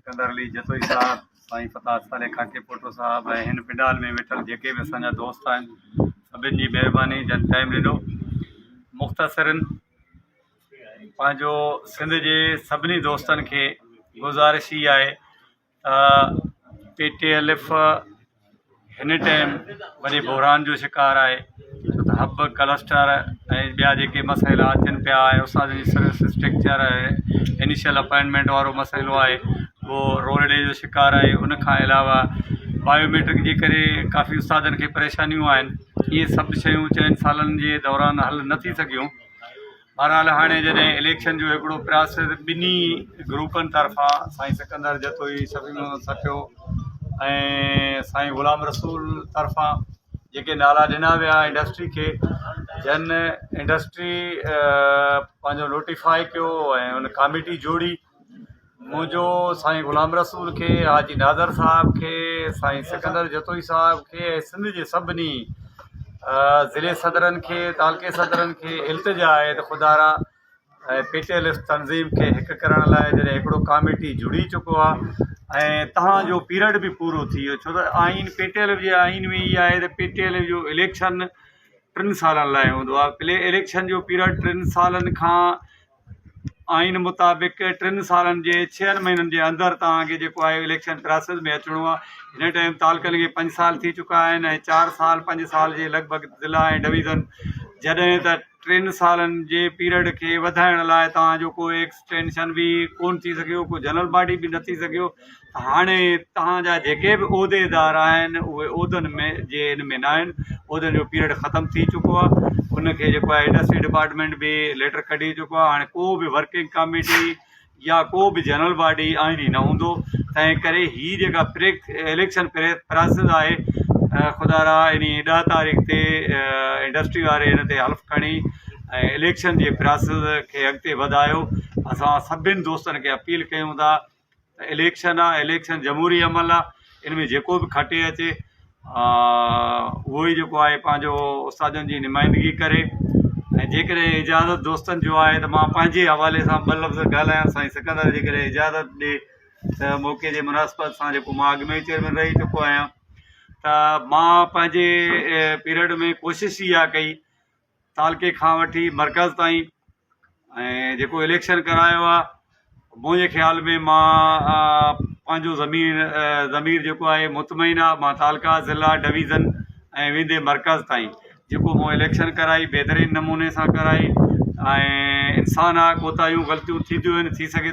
سڪندر علي جتوئي صاحب، سائين فتاح صالح خاڪي پوٽو صاحب ۽ هن پنڊال ۾ ويٺل جيڪي به اسان جا دوست آهن سڀن جي مهرباني جن ٽائيم ڏنو. مختصرن پنهنجو سنڌ جي سڀني دوستن کي گذارش هي آهي ته پي ٽي ايل ايف هن ٽائيم وڏي بحران جو شڪار آهي ڇو ته حب ڪلسٽر ۽ ٻيا جيڪي مسئلا اچن پيا ۽ استادن جي سروس اسٽرڪچر ۽ انيشل اپائنٽمينٽ وارو مسئلو آهي اهو رولڙي جو شڪار آهي ان کان علاوه بايوميٽرڪ جي ڪري ڪافي استادن کي پريشانيون آهن اهي سڀ شيون چئن سالن جي دوران حل نه ٿي سگهيون بهرحال هاڻي جڏهن اليڪشن جو هڪڙو پراسيس ٻنهي گروپن طرفان سائين سڪندر جتوئي، شفيع محمد سکيو ۽ سائين غلام رسول طرفان جيڪي نالا ڏنا ويا انڊسٽري کي جن انڊسٽري پنهنجو نوٽيفائي ڪيو ۽ ان ڪاميٽي جوڙي منهنجو سائين غلام رسول کي، حاجي ناظر صاحب کي، سائين سڪندر جتوئي صاحب کي ۽ سنڌ جي سڀني ضلعي صدرن کي، تعلقي صدرن کي التجا آهي ته خدارا پي ٽي ايل ايف تنظيم کي هڪ ڪرڻ لاء جڏهن هڪڙو ڪاميٽي جڙي چڪو آهي ۽ تهان جو پيرڊ به پورو ٿي ويو ڇو ته آئين پي ٽي ايل ايف جي آئين ۾ اها آهي ته پي ٽي ايل ايف جو اليڪشن ٽن سالن لاء هوندو آهي اليڪشن جو پيرڊ ٽن سالن کان آئين مطابق ٽن سالن جي ڇهن مهينن جي اندر توهان کي جيڪو آهي اليڪشن پراسيس ۾ اچڻو آهي هن ٽائيم تعلقن کي پنج سال ٿي چڪا آهن ۽ چار سال پنج سال جي لڳ ڀڳ ضلع ۽ ڊويزن جڏهن ته ٽن سالن جي پيريڊ کي وڌائڻ لاء توهان جو ڪو ايڪسٽينشن به ڪون ٿي سگهيو ڪو جنرل باڊي به نه ٿي سگهيو هاڻي توهان جا جيڪي به عهديدار آهن اهي عهدن ۾ جي ان ۾ نه آهن عهدن جو پيريڊ ختم ٿي چڪو آهي ان کي جيڪو آهي انڊسٽري ڊپارٽمينٽ به ليٽر ڪڍي چڪو آهي هاڻي ڪو به ورڪنگ ڪاميٽي يا ڪو به جنرل باڊي آئيني نه هوندو تنهن ڪري هي جيڪا پري اليڪشن پراسيس آهي خدا را انهي ڏهه تاريخ تي انڊسٽري واري ان تي حلف کڻي ۽ اليڪشن جي پراسيس کي اڳتي وڌايو اسان سڀني دوستن کي اپيل ڪيون ٿا ته اليڪشن آ اليڪشن جمهوري عمل آ ان ۾ جيڪو به کٽي اچي اهو ئي جيڪو آهي پنهنجو استادن جي نمائندگي ڪري ۽ جيڪڏهن اجازت دوستن جو آهي ته مان پنهنجي حوالي سان ٻه لفظ ڳالهايان سائين سڪندر جيڪڏهن اجازت ڏي ته موقعي جي مناسبت سان جيڪو مان اڳ ۾ ئي چيئرمين رهي چڪو آهيان ته مان پنهنجي پيريڊ ۾ ڪوشش اها ڪئي تعلقي کان وٺي مرڪز تائين ۽ جيڪو اليڪشن ڪرايو آ منهنجي خيال ۾ مان پنهنجو ضمير ضمير جيڪو آهي مطمئن آ مان تعلقا ضلع ڊويزن ۽ ويندي مرڪز تائين جيڪو مون اليڪشن ڪرائي بهترين نموني سان ڪرائي ۽ انسان آ ڪوتاهيون غلطيون ٿينديون آهن ٿي سگهي.